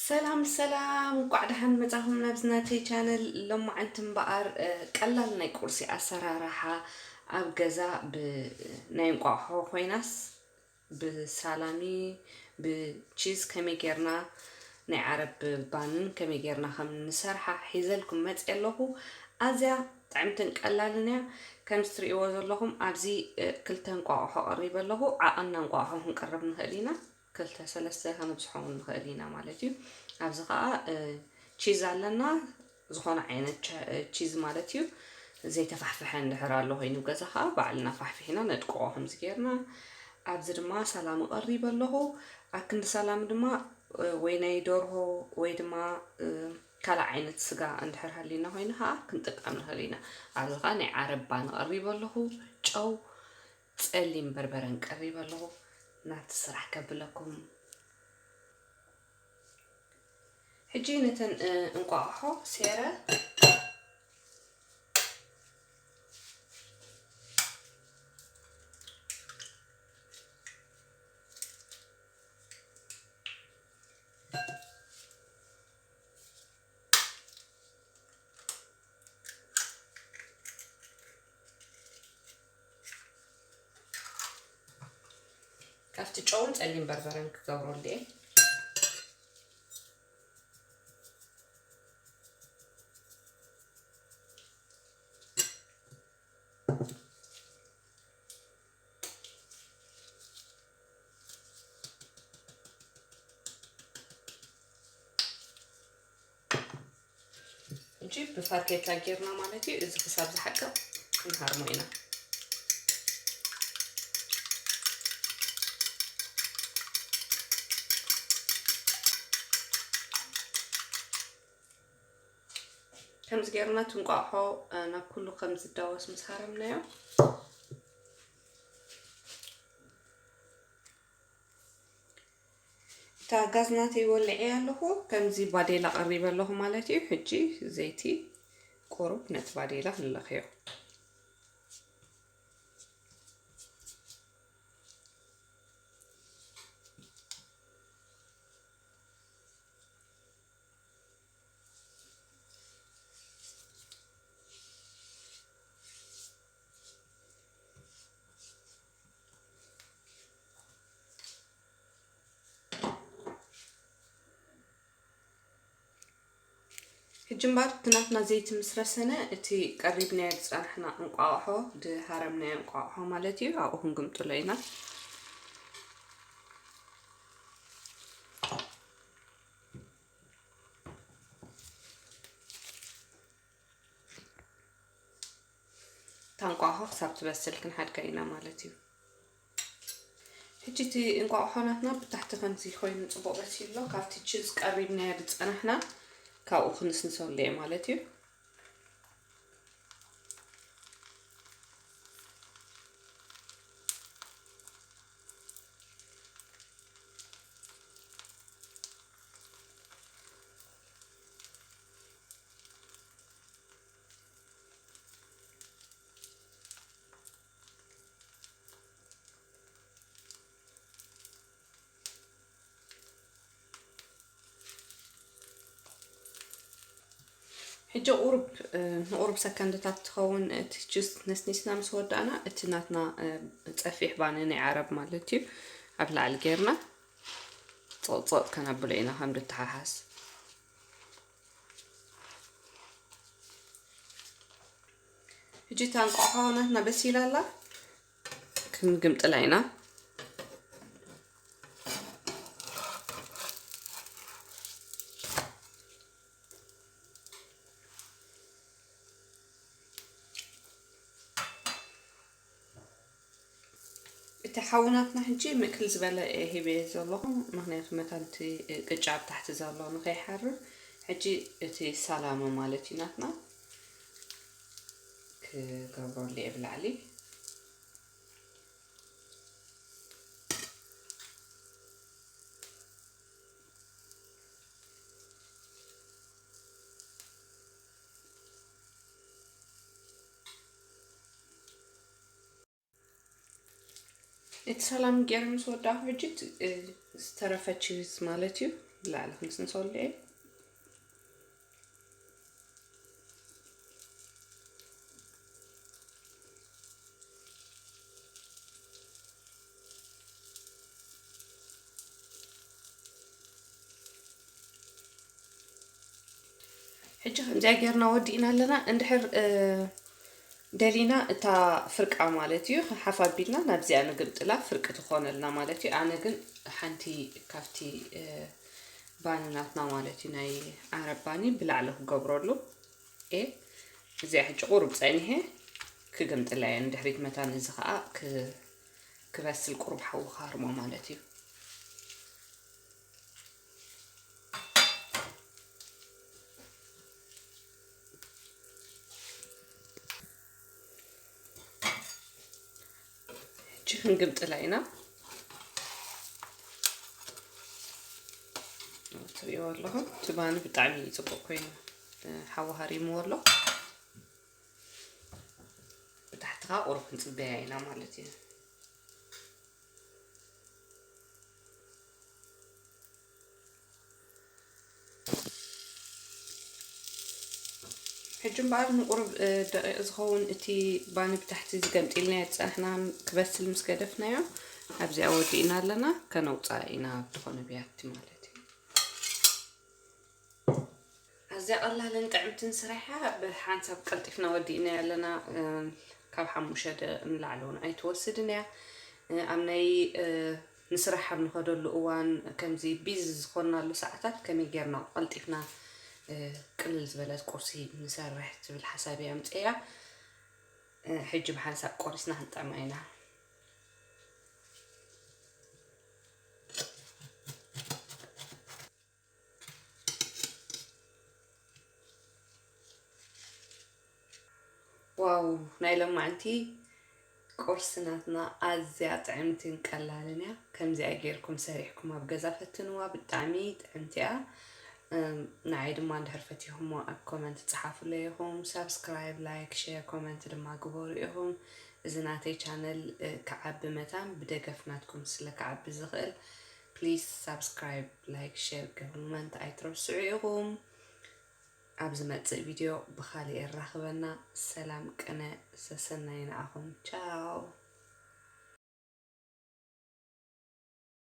ሰላም ሰላም፣ እንቋዕ ደሓን መጻኹም ናብዚ ናተይ ቻነል። ሎማዓንቲ እምበኣር፣ እ፣ ቀላል ናይ ቁርሲ ኣሰራርሓ ኣብ ገዛ ብ-፣ ናይ እንቋቑሖ ኮይናስ ብሳላሚ፣ ብቺዝ ከመይ ጌርና፣ ናይ ዓረብ ባንን ከመይ ጌርና ከም ንሰርሓ ሒዘልኩም መጽየ ኣለኹ። ኣዝያ ጥዕምትን ቀላልን እያ። ከምዚ ትርእይዎ ዘለኹም ኣብዚ፣ እ፣ ክልተ እንቋቑሖ ቀሪበ ኣለኹ። ዓቐንና እንቋቑሖ ክንቅርብ ንኽእል ኢና። ክልተ ሰለስተ ከነብዝሖ እውን ንኽእል ኢና ማለት እዩ። ኣብዚ ኸኣ፣ እ፣ ቺዝ ኣለና፣ ዝኾነ ዓይነት ቸ-፣ እ፣ ቺዝ ማለት እዩ። ዘይተፋሕፈሐ እንድሕር ኣሎ ኮይኑ ገዛ ኸኣ ባዕልና ፋሕፊሕና ነድቅቖ ከምዚ ጌርና። ኣብዚ ድማ ሳላሚ ቀሪበ ኣለኹ። ኣብ ክንዲ ሳላሚ ድማ፣ እ፣ ወይ ናይ ደርሆ ወይ ድማ፣ እ፣ ካልእ ዓይነት ስጋ እንድሕር ሃልዩና ኮይኑ ኸኣ ክንጥቀም ንኽእል ኢና። ኣብዚ ኸኣ ናይ ዓረብ ባኒ ቀሪበ ኣለኹ። ጨው፣ ጸሊም በርበረን ቀሪበ ኣለኹ። ናብቲ ስራሕ ከብለኩም። ሕጂ ነተን፣ እ፣ እንቋቑሖ ሴረ ካብቲ ጨውን ጸሊም በርበረን ክገብረሉ እየ። ሕጂ ብፋርኬታ ጌርና ማለት እዩ። እዚ ክሳብ ዝሓቅቕ ክንሃርሞ ኢና። ከምዚ ጌርና እቲ እንቋቑሖ፣ እ፣ ናብ ኩሉ ከም ዝዳወስ ምስ ሃረምናዮ፣ እታ ጋዝ ናተይ ወልዐያ ኣለኹ። ከምዚ ባዴላ ቀሪበ ኣለኹ ማለት እዩ። ሕጂ ዘይቲ ቁሩብ ነቲ ባዴላ ክንለኽዮ። ሕጂ እምበኣር እቲ ናትና ዘይቲ ምስ ረሰነ፣ እቲ ቀሪብናዮ ዝጸናሕና እንቋቑሖ፣ ዝሃረምናዮ እንቋቑሖ ማለት እዩ፣ ኣብኡ ክንግምጥሎ ኢና። እታ እንቋቑሖ ክሳብ ትበስል ክንሓድጋ ኢና ማለት እዩ። ሕጂ እቲ እንቋቑሖ ናትና ብታሕቲ ከምዚ ኮይኑ ጽቡቕ በሲሉ ኣሎ። ካብቲ ቺዝ ቀሪብናዮ ዝጸናሕና ካብኡ ክንስንሰሉ እየ ማለት እዩ። ሕጂ ቁሩብ፣ እ፣ ንቁሩብ ሰከንድታት ትኸውን እቲ ቺዝ ነስኒስና ምስ ወዳእና፣ እቲ ናትና፣ እ፣ ጸፊሕ ባኒ ናይ ዓረብ ማለት እዩ፣ ኣብ ላዕሊ ጌርና ጸቕጸቕ ከነብሎ ኢና ከም ድተሓሓዝ። ሕጂ እታ እንቋቑሖ ናትና በሲላ ኣላ፣ ክንግምጥላ ኢና። እቲ ሓዊ ናትና ሕጂ ምእክል ዝበለ እየ ሂበዮ ዘለኹ፣ ምኽንያቱ መታን እቲ ቅጫ ኣብ ታሕቲ ዘሎ ንኸይሓርር። ሕጂ እቲ ሳላሚ ማለት እዩ ናትና ክገብረሉ እየ ብላዕሊ። እቲ ሰላም ገይረ ምስ ወዳእኩ፣ ሕጂ እቲ፣ እ፣ ዝተረፈ ቺዝ ማለት እዩ፣ ብላዕሊ ክንስንሰሉ እየ። ሕጂ ከምዚኣ ጌርና ወዲእና ኣለና። እንድሕር ደሊና እታ ፍርቃ ማለት እዩ ሓፍ ኣቢልና ናብዚኣ ንግምጥላ፣ ፍርቂ ትኾነልና ማለት እዩ። ኣነ ግን ሓንቲ ካብቲ ባኒ ናትና ማለት እዩ፣ ናይ ዓረብ ባኒ ብላዕሊ ክገብረሉ እየ። እዚኣ ሕጂ ቁሩብ ጸኒሐ ክግምጥላ እየ። ንድሕሪት መታን እዚ ኸኣ ክበስል ቁሩብ ሓዊ ክሃርሞ ማለት እዩ። ሕጂ ክንግምጥላ ኢና። ትሪእዎ ኣለኹም፣ እቲ ባኒ ብጣዕሚ ጽቡቕ ኮይኑ ሓዊ ሃሪምዎ ኣሎ። ብታሕቲ ኸኣ ቁሩብ ክንጽበያ ኢና ማለት እዩ። ሕጂ እምበኣር ንቁሩብ ደቂቕ ዝኸውን እቲ ባኒ ብታሕቲ ዝገምጢልናዮ ዝጸናሕና ክበስል ምስ ገደፍናዮ፣ ኣብዚኣ ወዲእና ኣለና። ከነውፅኣ ኢና ብዝኾነ ብያቲ ማለት እዩ። ኣዝያ ቀላልን ጥዕምትን ስራሕ እያ። ብሓንሳብ ቀልጢፍና ወዲእና ኣለና። ካብ ሓሙሽተ ደቂቕ ንላዕሊ እውን ኣይትወስድን እያ። ኣብ ናይ ንስራሕ ኣብ ንኸደሉ እዋን፣ ከምዚ ቢዚ ዝኾንናሉ ሰዓታት ከመይ ጌርና ቀልጢፍና ቅልል ዝበለት ቁርሲ ንሰርሕ ትብል ሓሳብ እያ ኣምፅያ። ሕጂ ብሓንሳብ ቆሪስና ክንጥዕማ ኢና። ዋው፣ ናይ ሎማዕንቲ ቁርሲ ናትና ኣዝያ ጥዕምትን ቀላልን እያ። ከምዚኣ ጌርኩም ሰሪሕኩም ኣብ ገዛ ፈትንዋ፣ ብጣዕሚ ጥዕምቲ እያ። ንዓይ ድማ እንድሕር ፈቲኹሞ ኣብ ኮመንት ጸሓፉለይ ኢኹም። ሳብስክራይብ፣ ላይክ፣ ሼር፣ ኮመንት ድማ ግበሩ ኢኹም። እዚ ናተይ ቻነል ክዓቢ መታን ብደገፍ ናትኩም ስለ ክዓቢ ዝኽእል፣ ፕሊዝ ሳብስክራይብ፣ ላይክ፣ ሼር ኮመንት ኣይትረስዑ ኢኹም። ኣብ ዝመጽእ ቪድዮ ብኻልእ የራኽበና። ሰላም ቅነ ሰሰናይ ንዓኹም። ቻው።